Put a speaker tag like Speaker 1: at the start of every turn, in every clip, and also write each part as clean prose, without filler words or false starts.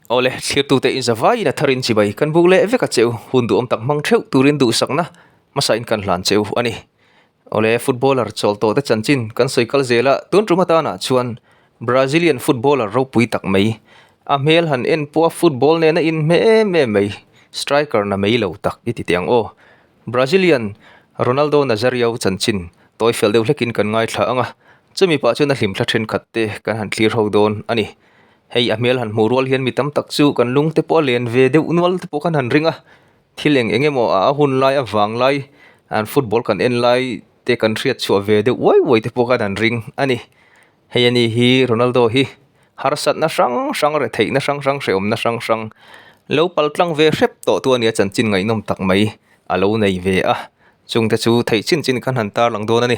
Speaker 1: Awle, thlirtute in zavaiin a tharin chibai kan buk leh vek a che u, hun duhawm tak hmang theuh turin duhsakna hmasain kan hlan che u a ni. Awle, footballer chawl tawhte chanchin kan sawi kal zel a, tun tum atanah chuan Brazilian footballer ropui tak mai, a hmel han en pawha football nena inhmeh em em mai, striker na mai lo tak i ti teh ang aw. Brazilian Ronaldo Nazario chanchin tawi fel deuh hlekin kan ngaithla ang a, chumi pah chuan a hlimthla thenkhat te kan han thlir ho dawn a ni. Hei a hmel han hmuh rual hian mi tam tak chu kan lung te pawh a len ve deuh nual te pawh kan han ring a, thil eng eng emaw a hun lai a vang lai an football kan en lai te kan hriat chhuah ve deuh uai uai te pawh kan han ring a ni. Hei ani hi Ronaldo hi harsatna hrang hrang retheihna hrang hrang hrehawmna hrang hrang lo pal tlang ve hrep tawh tu ania chanchin ngaihnawm tak mai a lo nei ve a chungte chu theih chin chin khan han tarlang dawn a ni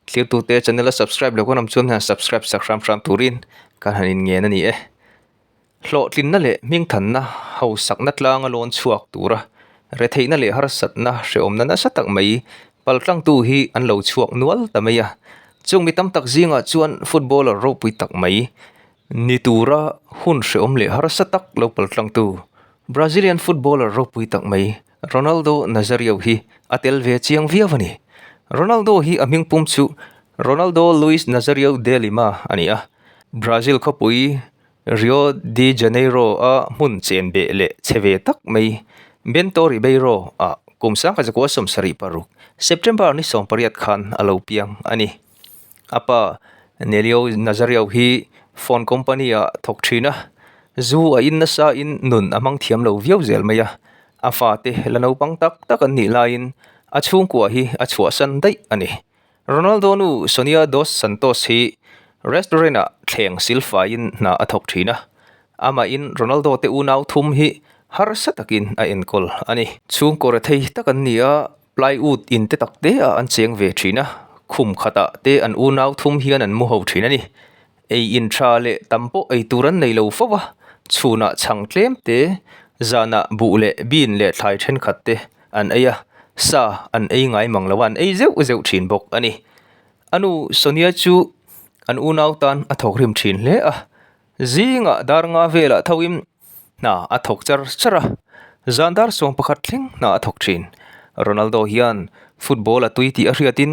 Speaker 1: thlirtute channel a subscribe lo kan awm chuan han subscribe sak hram hram turin kan han inngen a ni e. Hlawhtlinna leh hmingthanna hausakna tlanga lawn chhuak tura retheihna leh harsatna hrehawmna nasa tak mai paltlangtu hi an lo chhuak nual ta mai a. Chung mi tam tak zingah chuan footballer ropui tak mai ni tura hun hrehawm leh harsa tak lo paltlangtu Brazilian footballer ropui tak mai Ronaldo Nazario hi a tel ve chiang viau a ni. Ronaldo hi a hmingpum chu Ronaldo Luiz Nazario de Lima a ni a, Brazil khawpui Rio de Janeiro-a hmun chen beh leh che ve tak mai Bento Ribeiro-ah kum 1976 September ni 18 khan a lo piang a ni. A pa Nelio Nazario hi phone company-ah thawk thin a, zu a in nasa in nun a hmang thiam lo viau zel mai a. A fate la naupang tak tak an nih laiin a chhungkua hi a chhuahsan daih a ni. Ronaldo nu Sonia dos Santos hi restaurant-ah thleng silfaiin hna a thawk thin a, amahin Ronaldo te unau thum hi harsa takin a enkawl a ni. Chhungkaw rethei tak an ni a, plywood in te tak te ah an cheng ve thin a, khum khatah te an unau thum hian an mu ho thin a ni. Ei in tha leh tam pawh ei tur an nei lo fo va, chhunah chhang tlem te, zanah buh leh bean leh thlai thenkhat te an ei a, sa an ei ngai mang lo a, an ei zeuh zeuh thin bawk a ni. A nu Sonia chu an unau tan a thawk rim thin hle a, zingah dar nga velah thoin hna a thawk char char a, zan dar sawm pakhat thleng hna a thawk thin. Ronaldo hian football a tui tih a hriatin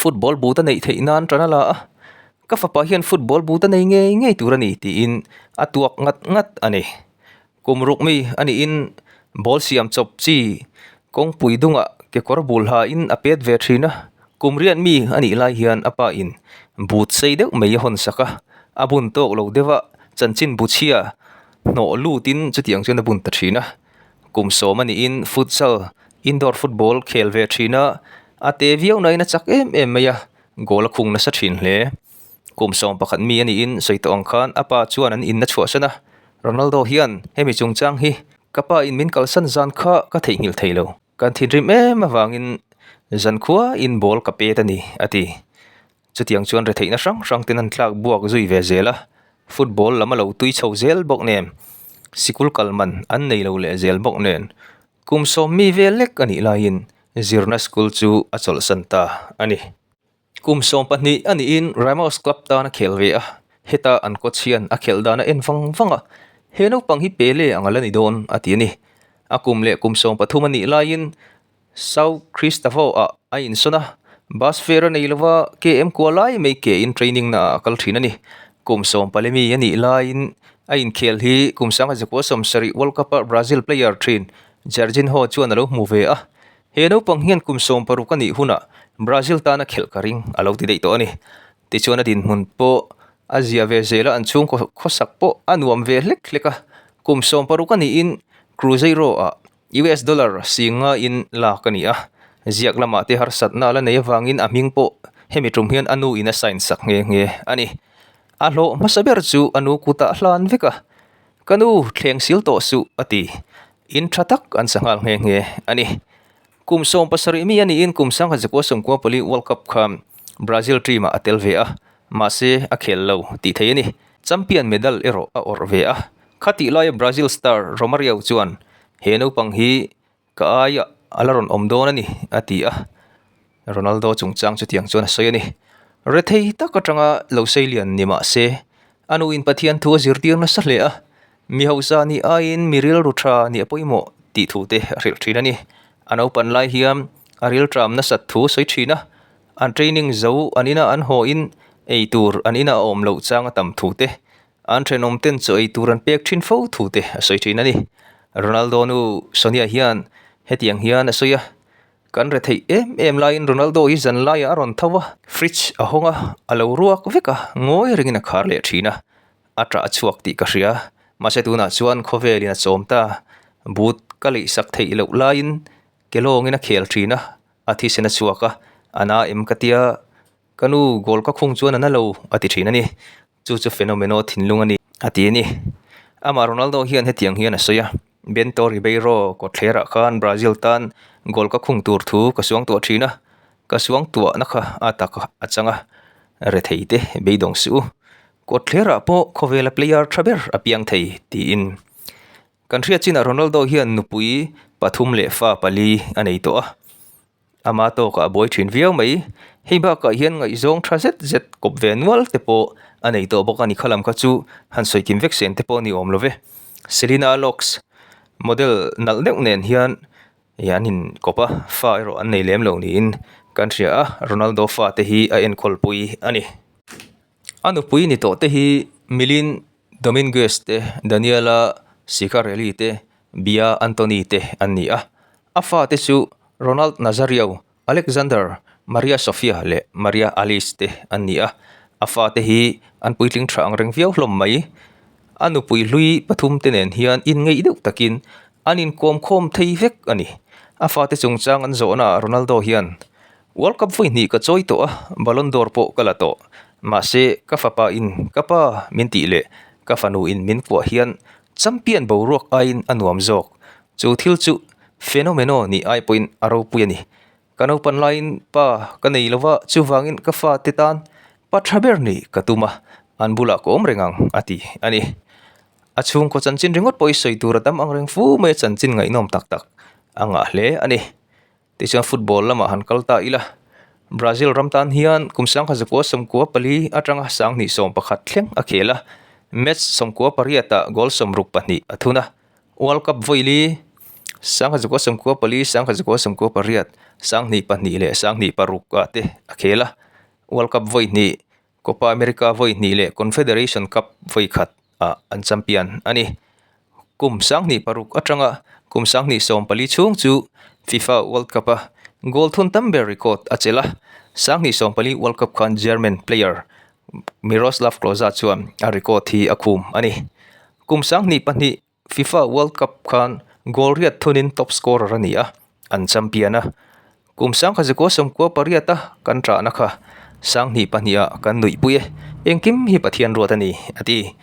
Speaker 1: football boot a neih theih nan tan a la a, ka fapa hian football boot a nei ngei ngei tur a ni tiin a tuak ngat ngat a ni. Kum ruk mi a niin ball siam chawp chi kawngpui dungah kekawr bul ha in a pet ve thin a, kum riat mi a nih lai hian a pa in boot sei deuh mai a hawn sak a, a bun tawk lo deuh a chanchin bu chhia hnawh lut in chutiang chuan a bun ta thin a. Kum sawm a niin futsal, indoor football, khel ve thin a, a te viau nain a chak em em mai a, goal a khung nasa thin hle. Kum 11 mi a niin sawi tawh ang khan a pa chuan an inna chhuahsan a, Ronaldo hian hemi chungchang hi ka pa in min kalsan zan kha ka theihnghilh thei lo, kan thinrim em avangin zankhua in ball ka pet a ni, a ti. Chutiang chuan retheihna hrang hrang ten an tlak buak zui ve zel a, football lam a lo tui chho zel bawk nen, sikul kal man an nei lo leh zel bawk nen, kum sawm mi vel lek a nih laiin zirna school chu a chawlhsan ta a ni. Kum 12 a nihin Ramos club tan a khel ve a, heta an coach hian a khelh dan a en vang vang a, he naupang hi Pele ang a la ni dawn a ti a ni. A kum leh kum 13 a nih laiin Sao Cristavo-ah a insawn a, bus fare a nei lova KM kua lai mai ke in training na ah a kal thin a ni. Kum 14 mi a nih laiin a inkhel hi kum 1970 World Cup-a Brazil player thin Jairzinho chuan a lo hmu ve a. He naupang hian kum 16 a nih hunah Brazil tana khelh ka ring a lo ti daih tawh a ni. Tichuan a dinhmun pawh a zia ve zel a, an chhungkaw khawsak pawh a nuam ve hlek hlek a. Kum 16 a niin Cruzeiro-ah US dollar singa in lak a ni a, ziak lamah te harsatna a la nei avangin a hming pawh hemi tum hian a nu in a sign sak nghe nghe a ni. A hlawh hmasa ber chu a nu kutah hlan vek a, Ka nu, thleng sil tawh suh a ti. In tha tak an sa nghal nghe nghe a ni. Kum 17 mi a niin kum 1994 World Cup kha Brazil team ah a tel ve a, mahse a khel lo tih thei a ni. Champion medal erawh a awrh ve a, Khatih laia Brazil star Romario chuan, He naupang hi ka aiah a la rawn awm dawn a ni, a ti a. Ronaldo chungchang chutiang chuan a sawi a ni. Rethei tak atanga lo sei lian ni mah se, a nuin Pathian thu a zirtir nasa hle a. Mi hausa nih aiin mi rilru tha nih a pawimawh tih thu te a hrilh thin a ni. A naupan lai hian a rilṭam nasat thu sawi thin a, an training zo an ina an haw in ei tur an ina a awm loh chang a tam thu te, an thenawm ten chaw ei tur an pek thin fo thu te a sawi thin a ni. Ronaldo nu Sonia hian hetiang hian a sawi a, Kan retheih em em laiin Ronaldo hi zan laiah a rawn tho a, fridge a hawng a, a lo ruak vek a, ngawi rengin a khar leh thin a. A ṭah chhuak tih ka hria. Mahse tunah chuan khawvelin a chawm ta. Boot ka leihsak theih loh laiin ke lawngin a khel ṭhin a, a thisen a chhuak a, a na em ka tia, ka nu goal ka khung chuan a na lo a ti ṭhin a ni. Chu chu Fenomeno thinlung a ni a ti a ni. Amah Ronaldo hian hetiang hian a sawi a, Bento Ribeiro kawtthlerah khan Brazil tan goal ka khung tur thu ka suangtuah ṭhin a, ka suangtuahna kha a tak a chang a, rethei te beidawng suh u. Kawtthlerah pawh khawvela player tha ber a piang thei, tiin. Kan hriat chinah Ronaldo hian nupui pathum leh fa pali a nei tawh a. Ama tawkah a buai thin viau mai. Hei bakah hian ngaihzawng tha zet zet kawp ve nual te pawh a nei tawh bawk a ni. Khalam kha chu han sawi kim vek sen te pawh a ni awm lo ve. Selena Locks model nalh deuh nen hian Ih an inkawp a, fa erawh an nei lem lo niin kan hria a, Ronaldo fa te hi a enkawlpui a ni. A nupui ni tawh te hi Milin Dominguez te, Daniela Sicarelli te, Bia Anthony te an ni a. A fa te chu Ronald Nazario, Alexander, Maria Sofia leh Maria Alice te an ni a. A fa te hi an puitling tha ang reng viau hlawm mai. A nupui hlui pathum te nen hian inngeih deuh takin An inkawm khawm thei vek a ni. A fate chungchang an zawhnaah Ronaldo hian, World Cup vawi hnih ka chawi tawh a, Ballon d'Or pawh ka la tawh. Mahse, ka fapa in ka pa min tih leh ka fanu in min kuah hian champion boruak aiin a nuam zawk. Chu thil chu Fenomeno nih ai pawhin a ropui a ni. Ka naupan laiin pa ka nei lova, chuvangin ka fate tan pa tha ber nih ka tum a, an bulah ka awm reng ang a ti a ni. A chhungkaw chanchin ringawt pawh i sawi tur a tam ang reng fu mai a chanchin ngaihnawm tak tak a ngah hle a ni. Tichuan football lamah han kal ta ila, Brazil ram tan hian kum sangkhat zakua sawmkua pali atanga sanghnih 11 thleng a khel a, match 98 ah goal 62 a thun a, World Cup vawi li, sangkhat zakua sawmkua pali, sangkhat zakua sawmkua pariat, sanghnih pahnih leh sanghnih paruk ah te a khel a, World Cup vawi hnih Copa America vawi hnih leh Confederation Cup vawi khat ah an champion a ni. Kum 26 atanga kum 2014 chhung chu FIFA World Cup a goal thun tam ber record a chelh a, 2014 World Cup khan German player Miroslav Klose chuan a record hi a khum a ni. Kum 22 FIFA World Cup khan goal riat thunin top scorer a ni a, an champion a. Kum 1998 a kan ṭahna kha 2002 ah kan nuihpui e, engkim hi Pathian ruat a ni, a ti.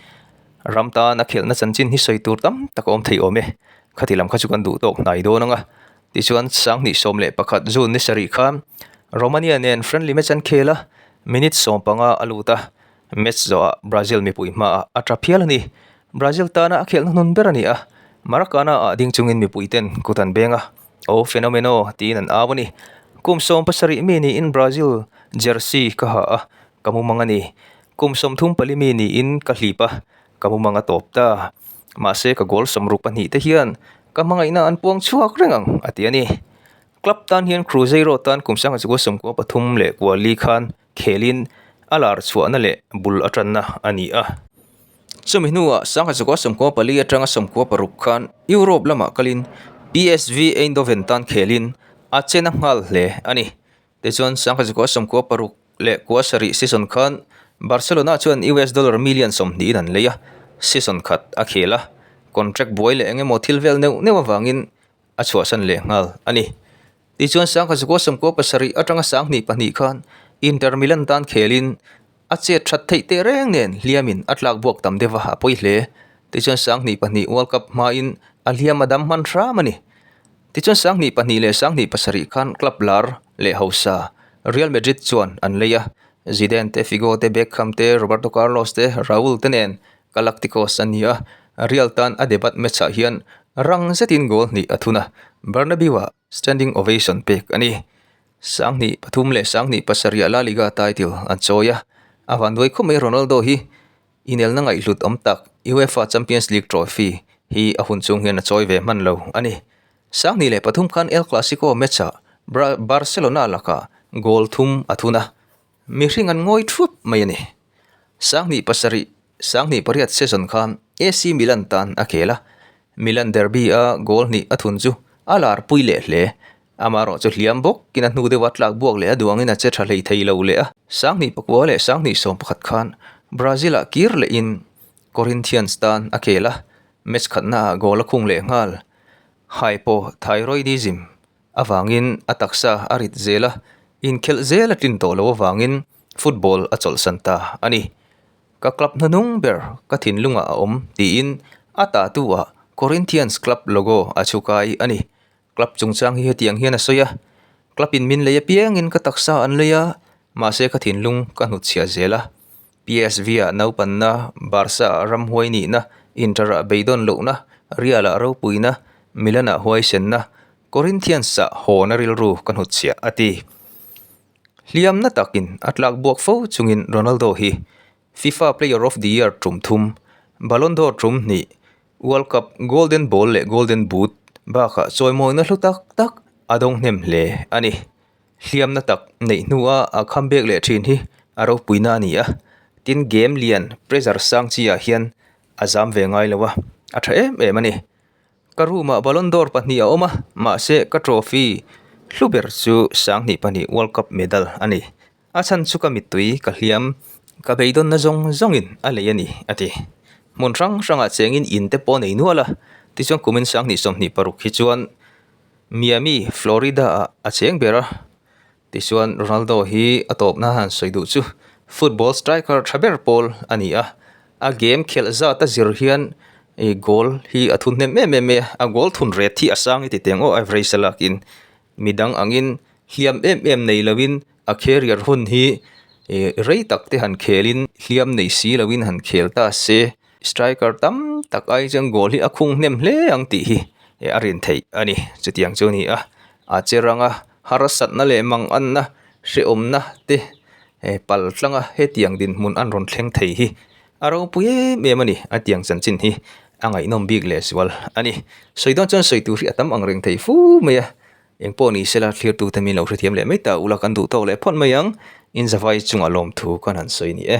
Speaker 1: Ram tan a khelhna chanchin hi sawi tur tam tak a awm thei awm e, khati lam kha chu kan duh tawk hnai dawn ang a. Tichuan 2011 June ni sarih khan Romania nen friendly match an khel a, minute 15 a lut a, Match zawhah Brazil mipui hmaah a tap hial a ni. Brazil tana a khelhna hnun ber a ni a, Maracana ah ding chungin mipui ten kut an beng a, O Fenomeno tiin an au a ni. Kum 17 mi niin Brazil jersey ka ha a, ka mumang a ni. Kum 34 mi niin ka hlip a, ka mumang a tawp ta. Mahse ka goal 62 te hian ka hmangaihna an puang chhuak reng ang, a ti a ni. Club tan hian Cruzeiro tan kum 1993 leh kuali khan khelin a lar chhuahna leh bul atanna a ni a. Chumi hnuah 1994 atanga 96 khan Europe lamah kalin PSV Eindhoven tan khelin a chen a nghal hle a ni. Tichuan 1996 leh 7 season khan Barcelona chuan US dollar million 20 in an lei a, season khat a khel a, contract buai leh engemaw thil vel neuh neuh avangin a chhuahsan leh nghal a ni. Tichuan 1997 atanga 2002 khan Inter Milan tan khelin a chet that theih teh reng nen hliamin a tlak buak tam deuh a, a pawi hle. Tichuan 2002 World Cup hmain a hliam a dam hman hram a ni. Tichuan 2002 leh 2007 khan club lar leh hausa Real Madrid chuan an lei a, Zidane te, Figo te, Beckham te, Roberto Carlos te, Raul te nen Galacticos an ni a, Real tan a debut match ah hian rang zetin goal hnih a thun a, Bernabeu-ah Standing ovation pek a ni. 2003 leh 2007 ah La Liga title an chawi a, a vanduai khawp mai Ronaldo hi inelna ngaihhlut awm tak UEFA Champions League trophy hi a hun chhung hian a chawi ve hman lo a ni. 2003 khan El Clasico match-ah Barcelona lakah goal thum a thun a, mihring an ngawi thup mai a ni. 2007, 2008 season khan AC Milan tan a khel a, Milan derby-a goal hnih a thun chu a lar pui leh hle. Amaherawh chu hliam bawkin a hnu deuha tlak buak leh a duangin a che tha hlei thei lo leh a. 2009 leh 2011 khan Brazil-ah kir lehin Corinthians tan a khel a, match khatnaah goal a khung leh nghal. Hypothyroidism avangin a taksa a rit zel a, inkhelh zel a tlin tawh loh avangin football a chawlhsan ta a ni. Ka club hnahnung ber ka thinlungah a awm tiin a tahtu-ah Corinthians club logo a chhukai a ni. Club chungchang hi hetiang hian a sawi a, Club in min lei apiangin ka taksa an lei a, mahse ka thinlung ka hnutchhiah zel a. PSV-ah naupanna, Barca-ah ramhuai nihna, Inter-ah beidawn lohna, Real-ah ropuina, Milan-ah huaisenna, Corinthians-ah hawna rilru ka hnutchhiah a ti. Hliamna takin a tlak buak fo chungin Ronaldo hi FIFA Player of the Year tum thum, Ballon d'Or tum hnih, World Cup Golden Ball leh Golden Boot bakah chawimawina hlu tak tak a dawng hnem hle a ni. Hliamna tak neih hnua a comeback leh thin hi a ropuina a ni a, tin game lian pressure sang chi ah hian a zam ve ngai lo a, a tha em em a ni. Ka room ah Ballon d'Or pahnih a awm a, mahse ka trophy hlu ber chu 2002 World Cup medal a ni. A chhan chu ka mittui ka hliam, ka beidawnna zawng zawngin a lei a ni, a ti. Hmun hrang hrangah chengin in te pawh a nei nual a, tichuan kumin 2026 hi chuan Miami, Florida-ah a cheng ber a. Tichuan Ronaldo hi a tawpna han sawi duh chu football striker tha ber pawl a ni a, a game khelh zat a zir hian goal hi a thun hnem em em mai a, a goal thun ret hi a sang i ti teng aw average a lakin midang angin hliam em em nei loin a career hun hi rei tak te han khelin hliam nei si loin han khel ta se striker tam tak ai chuan goal hi a khung hnem hle ang tih hi a rin theih a ni chutiang chu a ni a a che ranga harsatna leh manganna hrehawmna te pal tlanga hetiang dinhmun an rawn thleng thei hi a ropui em em a ni a tiang chanchin hi a ngaihnawm bik leh zual a ni sawi dawn chuan sawi tur hi a tam ang reng thei fu mai a. Eng pawh ni sela thlirtute min lo hrethiam leh mai ta ula kan duh tawk leh phawt mai ang, in zavai chungah lawmthu kan han sawi ni e.